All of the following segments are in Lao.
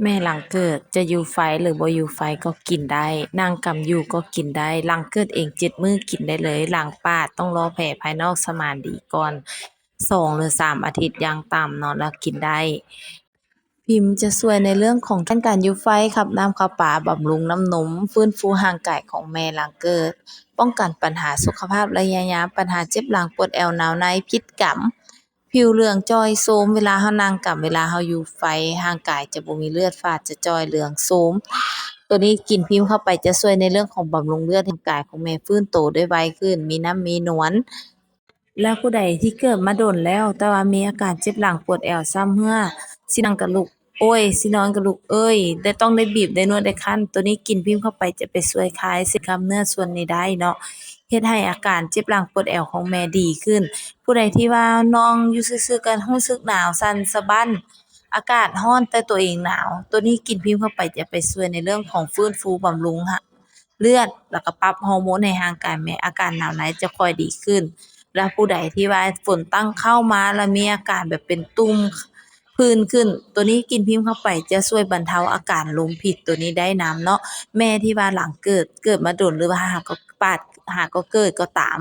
ແມ່ຫຼັງເກີດຈະຢູ່ໄຟຫຼືບໍ່ຢູ່ໄຟກໍກິນໄດ້, ນັ່ງກຳຢູ່ກໍກິນໄດ້, ຫຼັງເກີດເອງເຈັດມື້ກິນໄດ້ເລີຍ, ຫຼັງປາດຕ້ອງລໍແຜພາຍນອກສະໝານດີກ່ອນ ສອງ ຫຼື ສາມອາທິດຢ່າງຕ່ຳເນາະ ແລ້ວກິນໄດ້. ພິມຈະຊ່ວຍໃນເລື່ອງຂອງແທນການຢູ່ໄຟ, ຂັບນ້ຳເຂົ້າປາ, ບຳລຸງນ້ຳນົມ, ຟື້ນຟູຮ່າງກາຍຂອງແມ່ຫຼັງເກີດ, ປ້ອງກັນປັນຫາສຸຂະພາບໄລຍະຍາວ, ປັນຫາເຈັບຫຼັງ, ປວດແອວ, ໜາວໃນ, ຜິດກຳ, ຜິວເຫຼືອງ, ຈ່ອຍ, ໂຊມ, ເວລາເຮົານັ່ງກຳ, ເວລາເຮົາຢູ່ໄຟ, ຮ່າງກາຍຈະບໍ່ມີເລືອດ, ຝາດຈະຈ່ອຍ, ເຫຼືອງ, ໂຊມ. ໂຕນີ້ກິນພິມເຂົ້າໄປຈະຊ່ວຍໃນເລື່ອງຂອງບຳລຸງເລືອດ, ຮ່າງກາຍຂອງແມ່ຟື້ນໂຕໄດ້ໄວຂຶ້ນ, ມີນ້ຳມີນວນ. ແລ້ວຜູ້ໃດທີ່ເກີດມາດົນແລ້ວ ແຕ່ວ່າມີອາການເຈັບຫຼັງປວດແອວຊ້ຳເຮື້ອ, ຊິນັ່ງກະລຸກ ໂອ້ຍ, ຊິນອນກະລຸກເອີຍ, ແຕ່ຕ້ອງໄດ້ບີບ, ໄດ້ນວດ, ໄດ້ຄັ້ນ, ໂຕນີ້ກິນພິມເຂົ້າໄປຈະໄປຊ່ວຍຄາຍເສັ້ນກາມເນື້ອສ່ວນນີ້ໄດ້ເນາະ, ເຮັດໃຫ້ອາການເຈັບຫຼັງປວດແອວຂອງແມ່ດີຂຶ້ນ. ຜູ້ໃດທີ່ວ່ານອນຢູ່ຊື່ໆ ກໍຮູ້ສຶກໜາວ, ສັ່ນສະບັ້ນ, ອາກາດຮ້ອນແຕ່ໂຕເອງໜາວ, ໂຕນີ້ກິນພິມເຂົ້າໄປຈະໄປຊ່ວຍໃນເລື່ອງຂອງຟື້ນຟູບຳລຸງ ເລືອດ ແລ້ວກໍປັບຮໍໂມນໃຫ້ຮ່າງກາຍແມ່, ອາການໜາວໃນຈະຄ່ອຍດີຂຶ້ນ. ແລ້ວຜູ້ໃດທີ່ວ່າຝົນຕັ້ງເຂົ້າມາ ແລ້ວມີອາການແບບເປັນຕຸ່ມ, ຜື່ນຂຶ້ນ, ໂຕນີ້ກິນພິມເຂົ້າໄປຈະຊ່ວຍບັນເທົາອາການລົມພິດໂຕນີ້ໄດ້ນຳເນາະ. ແມ່ທີ່ວ່າຫຼັງເກີດ, ເກີດມາດົນ ຫຼືວ່າຫາກໍປາດ, ຫາກໍເກີດກໍຕາມ,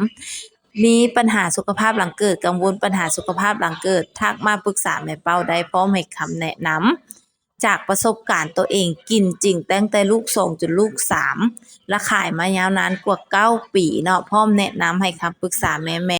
ມີບັນຫາສຸຂະພາບຫຼັງເກີດ, ກັງວົນບັນຫາສຸຂະພາບຫຼັງເກີດ, ທັກມາປຶກສາແມ່ເປົ້າໄດ້, ພ້ອມໃຫ້ຄຳແນະນຳ. ຈາກປະສົບການໂຕເອງກິນຈິງຕັ້ງແຕ່ລູກສອງຈົນລູກສາມ ແລະ ຂາຍມາຍາວນານກວ່າເກົ້າປີເນາະ, ພ້ອມແນະນຳໃຫ້ຄຳປຶກສາແມ່ໆ